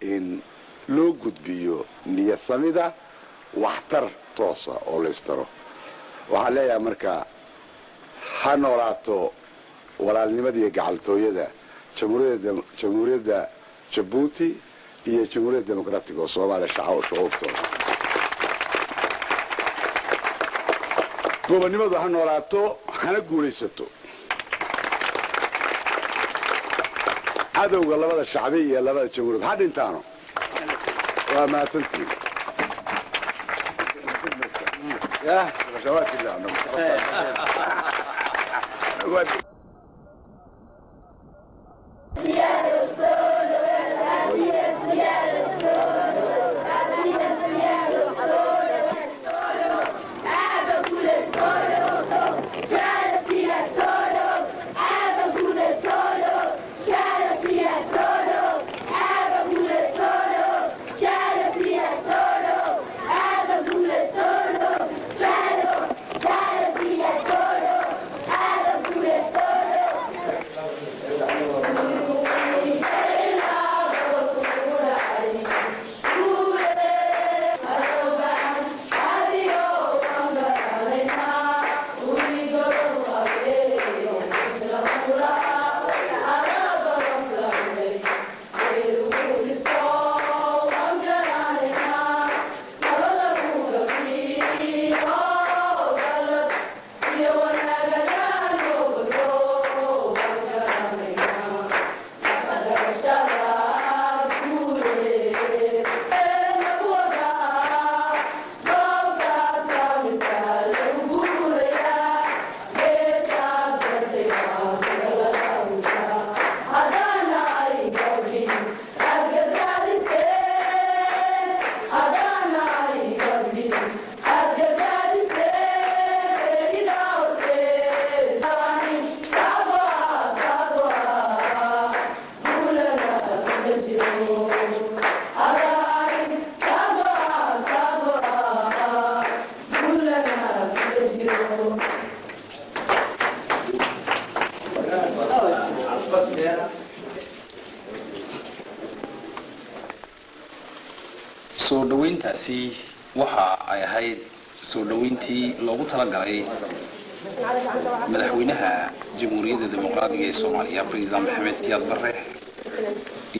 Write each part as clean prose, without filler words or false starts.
In loo gudbiyo niyadsamida waxtar toosa oo laystaro. Waxaan leeyahay marka, ha noolaato walaalnimada iyo gacaltooyada Jamhuuriyadda Jabuuti iyo Jamhuuriyadda Dimuqraatiga oo Soomaaliya, shucuubtooda. Gobonnimadu ha noolaato, hana guulaysato. Cadowga labada shacbi iyo labada jamhuuriyad ha dhintaano. Waa mahadsantiin. Soo dhoweyntaasi waxa ay ahayd soo dhoweyntii loogu talagalay madaxweynaha Jamhuuriyadda Dimuqraadiga ee Soomaaliya, President Maxamed Siyaad Barre,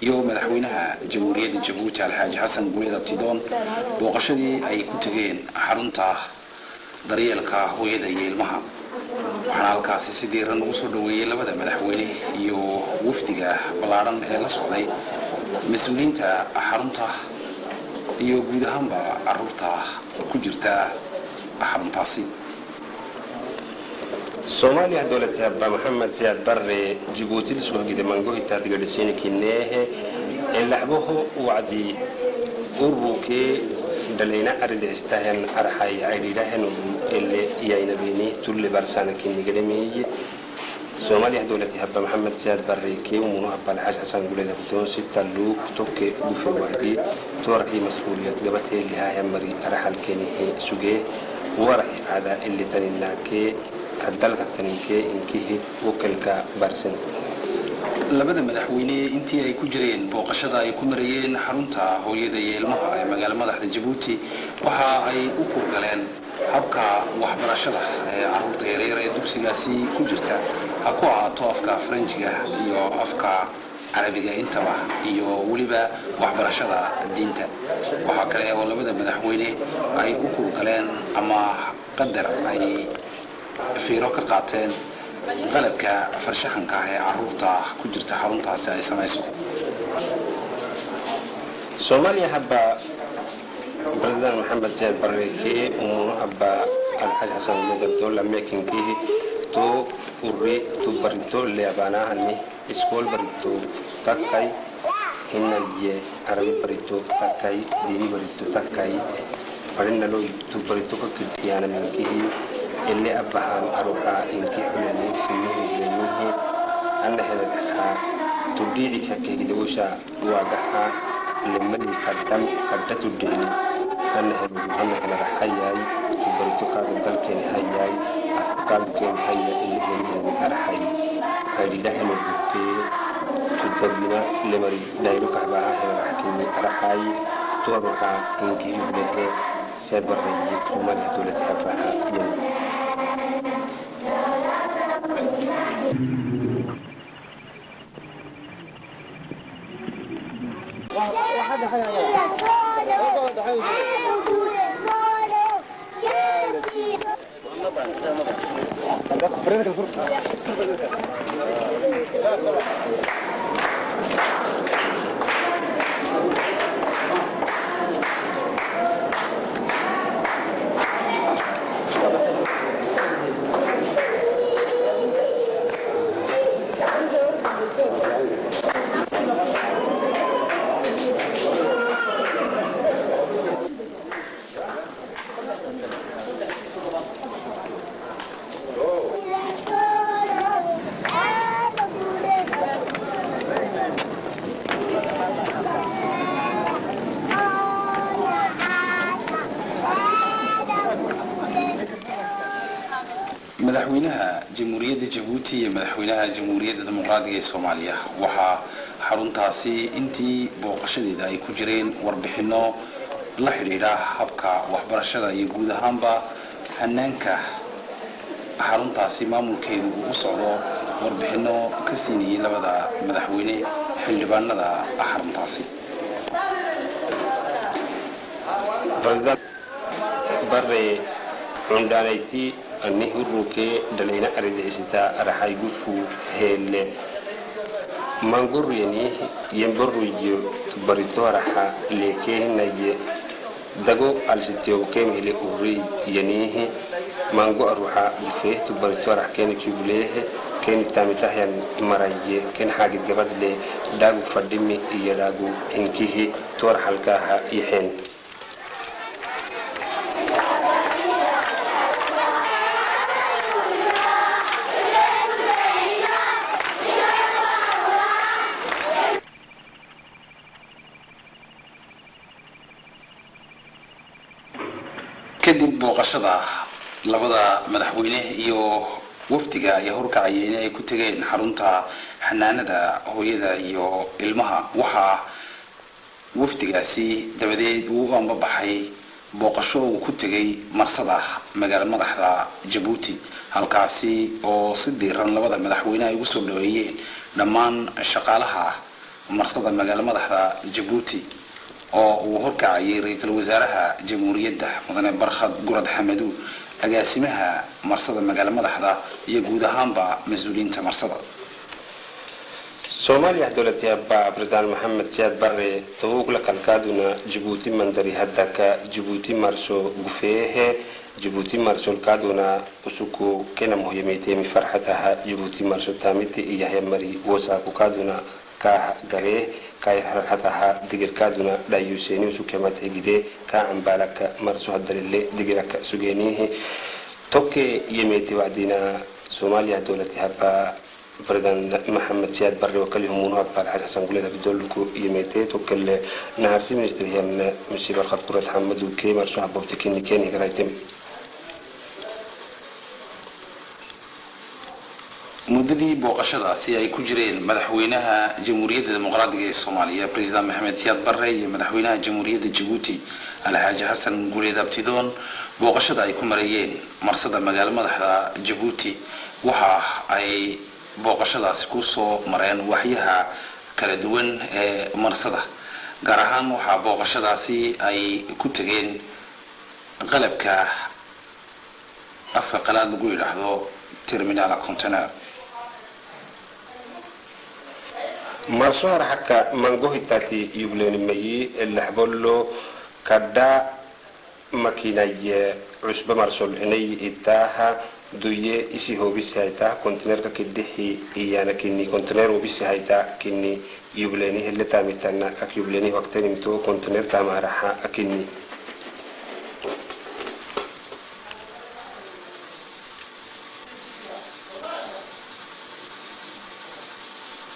iyo madaxweynaha Jamhuuriyadda Jabuuti, Alxaaji Xasan Guuleed Abtidoon, booqashadii ay ku tegeen xarunta daryeelka hooyada iyo ilmaha. Waxaana halkaasi si diiran ugu soo dhoweeyey labada madaxweyne iyo wafdiga ballaadhan ee la socday mas-uuliyiinta xarunta iyo guud ahaanba caruurta ku jirta xaruntaasi. Soomaaliya dowlata abba Maxamed Siyaad Barre Jibuutil sohgide mangohitaadgadhisiinikineehe elaxboho wacdi urukee dhalayna aridestahen arxay aydhiidhahen ele yaynabini tulle barsanakinigedhemiye. Soomaaliya dowlati habba Maxamed Siyaad Barre kee umunu habba Alxaaj Xasan Guled Abdoon taluuk tokke gufe wacdi toorkii mas-uuliyad gabateelihaahemari arxalkenihe sugee warahi ada ili taninakee dalka taninkee inkihi wakalka barsin. Labada madaxweyne intii ay ku jireen booqashada ay ku marayeen xarunta hooyada iyo ilmaha ee magaalo madaxda Jabuuti, waxa ay u kurgaleen habka waxbarashada ee caruurta yaryar ee dugsigaasi ku jirta, ha ku ahaato afka Faranjiga iyo afka Carabiga intaba, iyo weliba waxbarashada diinta. Waxaa kale oo labada madaxweyne ay u kurgaleen ama qadar ay fiiro ka qaateen qalabka farshaxanka ah ee caruurta ku jirta xaruntaasi ay samayso. Soomaaliya habba President Maxamed Siyaad Barre kee umunu habba Alxaaj Xasan Guled Abdolla mekinkihi to urre to barito leabanahani iskool barito takkay hinalye Arabi barito takkay diini barito takkay farinalo tu barito ka kidhiyaanaminkihi ele abbahaan aruxa inki xulani sinuhu anna helelha tudhiidi kakkehgidewosha waagaha lemali kaddam kadda tudhiini anna helulu anna helara hayay tu barito kaadu dalkeeni hayay afka kaadukeeni haya ileheniheeni arxay aydhidhaheno bukkee tudabina lemari daylo kahbaha helaraxkini. Haraxay tuaruxa inki yublehe Siyaad Barre Soomaaliya dowlad habaha yen. Madaxweynaha Jamhuuriyadda Jabuuti iyo madaxweynaha Jamhuuriyadda Dimuqraadiga ee Soomaaliya waxaa xaruntaasi intii booqashadeeda ay ku jireen warbixino la xidhiidha habka waxbarashada iyo guud ahaanba hanaanka xaruntaasi maamulkeedu uu u socdo warbixino ka siinayay labada madaxweyne xildhibaanada xaruntaasi. President Barre cundhaanayti ani hurruukee dhalayna aridicitaa araxay gufu heelle manguruyeni yemboruyo tubarito araxa leekeehinaye dago alsitiyowkeemhile urri yeniihi mango aruxa gufeeh tubarito arax keeni kiyubleehe keeni taamitahyan maraye ken xaagid gabadle dhaagu fadhimi iyo dhaagu hinkihi toorxalkaaha yaxeen. Kadib booqashada labada madaxweyne iyo wafdiga ay horkacayeen ay ku tegeen xarunta xanaanada hooyada iyo ilmaha, waxaa wafdigaasi dabadeed uu u ambabaxay booqasho uu ku tegay marsada magaalo madaxda Jabuuti, halkaasi oo si diiran labada madaxweyne ay ugu soo dhaweeyeen dhammaan shaqaalaha marsada magaalo madaxda Jabuuti oo uu horkacayay ra-iisul wasaaraha Jamhuuriyadda Mudane Barkhad Gurad Xamaduud, agaasimaha marsada magaalo madaxda iyo guud ahaanba mas-uuliyiinta marsada. Soomaaliya dowladyaaba President Maxamed Siyaad Barre tawugla kalkaaduna Jibuuti mandari haddaka Jibuuti marso gufeehe Jibuuti marsolkaaduna usuku kena muhyamayteemi farxataha Jibuuti marso taamiti iyahyamari wosaakukaaduna kaah garee kaay harxataha digirkaaduna dhayuseeni usukemategide kaa cambaalaka marso hadalile digiraka sugeeniihi toke yemeti wacdina Soomaaliya dowlati haba President Maxamed Siyaad Barre oo kalihumuunu habba Alxaaj Xasan Guleed Abdolku yemete tokele naharsi ministriyan misi Barqad Qurad Xamadu kee marso habobte kini keeni karaytem. Muddadii booqashadaasi ay ku jireen madaxweynaha Jamhuuriyadda Dimuqraadiga ee Soomaaliya President Maxamed Siyaad Barre iyo madaxweynaha Jamhuuriyadda Jabuuti Alxaaji Xasan Guleed Abtidoon booqashada ay ku marayeen marsada magaalo madaxda Jabuuti, waxa ay booqashadaasi ku soo mareen waxyaha kala duwan ee marsada. Gaar ahaan waxaa booqashadaasi ay ku tegeen qalabka afka qalaad lagu yidhaahdo terminal container. Marso harxaka mango hitaati yubleenimayi laxbollo kadha makinaye cusba marsol inay itaaha duye isi hobisi haytaa kontinerka kidixi iyana kini kontiner hobisi haytaa kini yubleeni hele taamitana ak yubleeni waqtenimto kontiner taamaharaxa akini.